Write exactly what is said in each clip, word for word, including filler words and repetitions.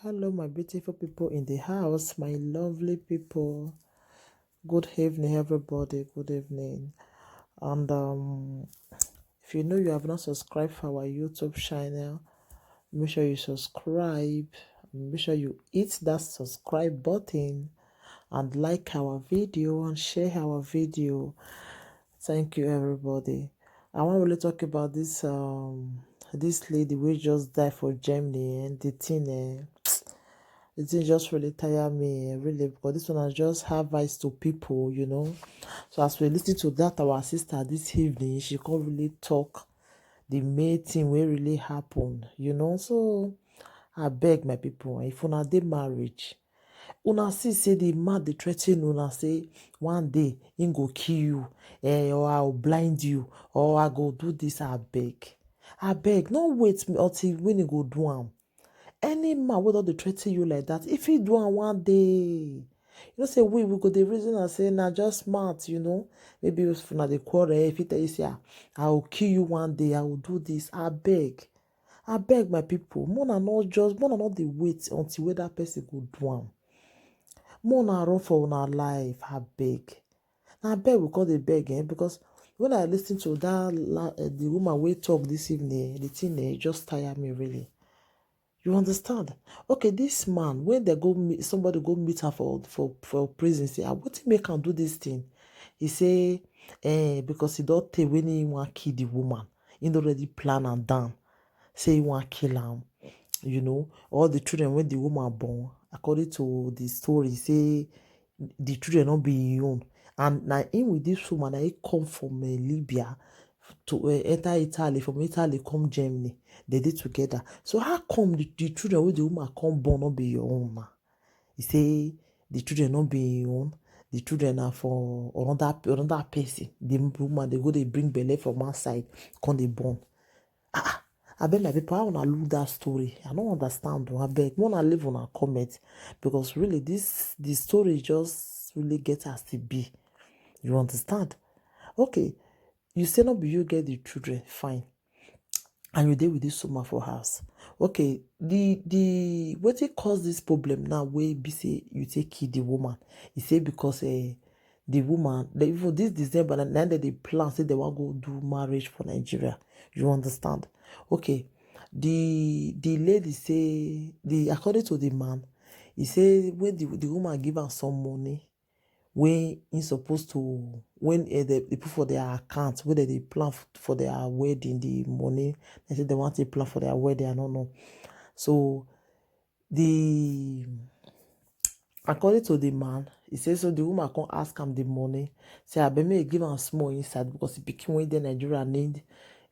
Hello, my beautiful people in the house, my lovely people. Good evening, everybody. Good evening. And um, if you know you have not subscribed for our YouTube channel, make sure you subscribe. Make sure you hit that subscribe button and like our video and share our video. Thank you, everybody. I wan really talk about this um this lady wey just die for Germany, eh, the thing, eh, the thing just really tire me, eh, really, because this one na just advice to people, you know. So as we listen to that our sister this evening, she come really talk the main thing wey really happen, you know. So I beg my people, if una dey marriage, una see say the man dey threaten una say one day he go kill you, eh, or I go blind you, or I go do this, abeg. Abeg, no wait until when he go do am. Any man wey don dey threaten you like that, if he do am one day, you know say we we go dey reason and say na just mouth, you know. Maybe if una dey quarrel, if he tell you say, "Ah, I will kill you one day, I will do this," abeg. Abeg, my people, mona no just mona no dey wait until wey that person go do am. Mona run for una life, abeg. Na beg we come dey beg, eh, because when I listen to that la, uh, the woman wey talk this evening, eh, the thing, eh, just tire me really. You understand? Okay, this man, when they go meet, somebody go meet her for for for prison, say, "Ah, wetin make am do this thing?" He say, eh, because he don tey when he wan kill the woman, he don already plan am down. Say he wan kill am. You know, all the children wey the woman born, according to the story, say the children no be him own. And na him with this woman, na he come from, eh, Libya to, eh, enter Italy, from Italy come Germany. They dey together. So how come the, the children wey the woman come born no be your own na? He say the children no be him own. The children are for another another person. The woman dey go dey bring belle from outside, come dey born. Ah, ah, abeg, my people, how una look that story? I no understand o. Abeg, make una leave una comment, because really this the story just really get as e be. You understand? Okay, you say no be you get the children, fine. And you dey with this woman for house. Okay, the the wetin cause this problem now wey be say you take kill the woman? He say because, eh, the woman, they, even this December, na na dem dey plan say they wan go do marriage for Nigeria. You understand? Okay, the the lady say, the according to the man, he say when the the woman give am some money wey he suppose to, when, eh, they, they put for their account, wey dem dey plan f- for their wedding, the money they say they want to plan for their wedding, I don't know. So the according to the man, he say so the woman come ask am the money, say abeg make he give am small inside because the pikin wey dey Nigeria need,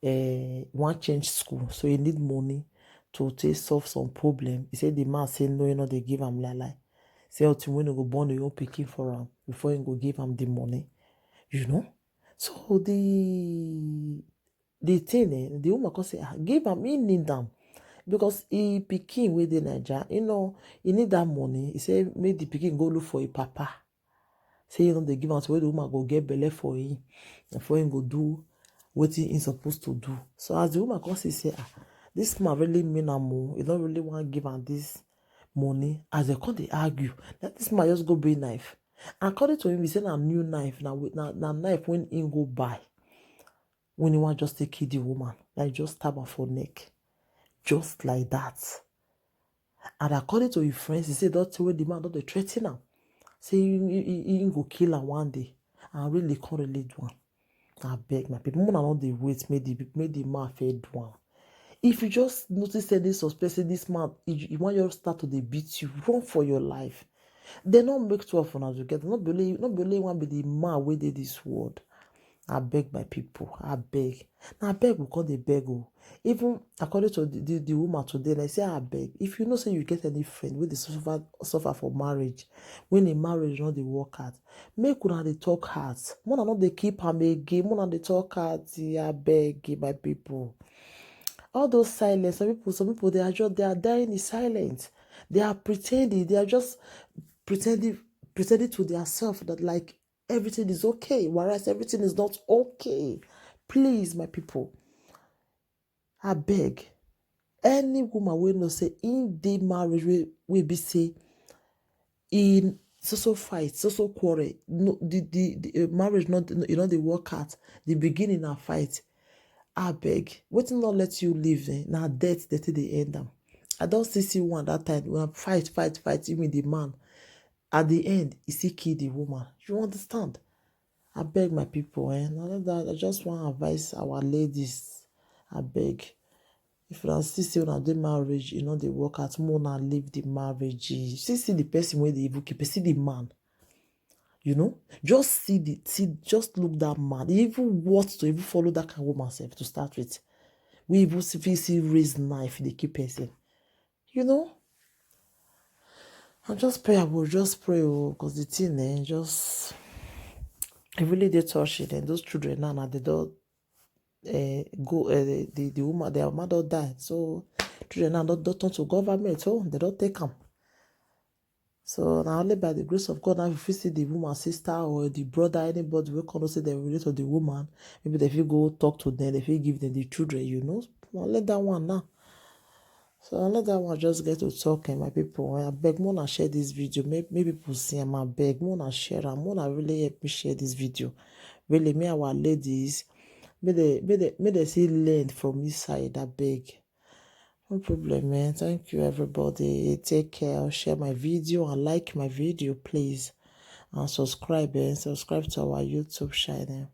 eh, wan change school, so he need money to take solve some problem. He say the man say no, he no dey give am lie lie. Say until when he go born him own pikin for am before he go give am the money. You know? So the the thing, eh, the woman come say, "Ah, give am, he need am." Because he pikin wey dey Naija, you know, he need that money. He say make the pikin go look for him papa. Say he no dey give am, so wey the woman go get belle for him, before he go do wetin he suppose to do. So as the woman come see say, ah, this man really mean am o, he no really wan give am this money. As they come dey argue, that this man just go bring knife. According to him, he say na new knife, na with- na na knife when he go buy, when he wan just take kill the woman, like just stab her for neck, just like that. And according to him friends, he say that when the man don dey threaten am, say he, he, he, he go kill am one day, and really come really do am. Abeg, my people, una no dey wait make the make the man fit do am. If you just notice any suspect say this man, he, he wan just start to dey beat you, run for your life. They no make two of una together. No be only no be only one be the man wey dey this world. Abeg, my people, abeg. Na beg we come dey beg o. Even according to the, the, the woman today, like say, abeg, if you know say you get any friend wey dey suffer suffer for marriage, when the marriage no dey work out, make una dey talk heart. Una no dey keep am again. Una dey talk heart. Abeg, my people. All those silence, some people, some people they are just they are dying in silence. They are pretending. They are just pretending pretending to themselves that like everything is okay, whereas everything is not okay. Please, my people, I beg, Any woman wey know say in dey marriage wey wey be say in so so fight, so so quarrel, no the the, the uh, marriage not e no dey work out. The beginning na fight. Abeg, wetin no let you leave? Eh? Na death dey take dey end am. I don still see one that time when fight fight fight, even the man, at the end he still kill the woman. You understand? Abeg, my people, eh? Na that I just wan advise our ladies. Abeg, if una see say una dey marriage e no dey work out, make una leave the marriage. See see the person wey dey even keep, see the man. You know, just see the see, just look that man. He even want to even follow that kind woman sef to start with. We even see fit see raise knife dey keep person. You know, I just pray, I will just pray, oh, because the thing, eh, just it really dey touching. And those children now, now they don't uh, go. Uh, the the woman, their mother died, so children now don't, don't turn to government. Oh, they don't take them. So now only by the grace of God now, if you see the woman sister or the brother, anybody will come to say they relate to the woman, maybe they fit go talk to them, they fit give them the children. You know, now let that one now. So I let that one just get to talking, my people. I beg more and share this video. Make, make people see am. I beg more and share am. More and really help me share this video. Really, me our ladies, may they may they may they see learn from this side. I beg. No problem, man. Thank you, everybody. Take care. Share my video and like my video, please. And subscribe and subscribe to our YouTube channel.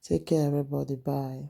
Take care, everybody. Bye.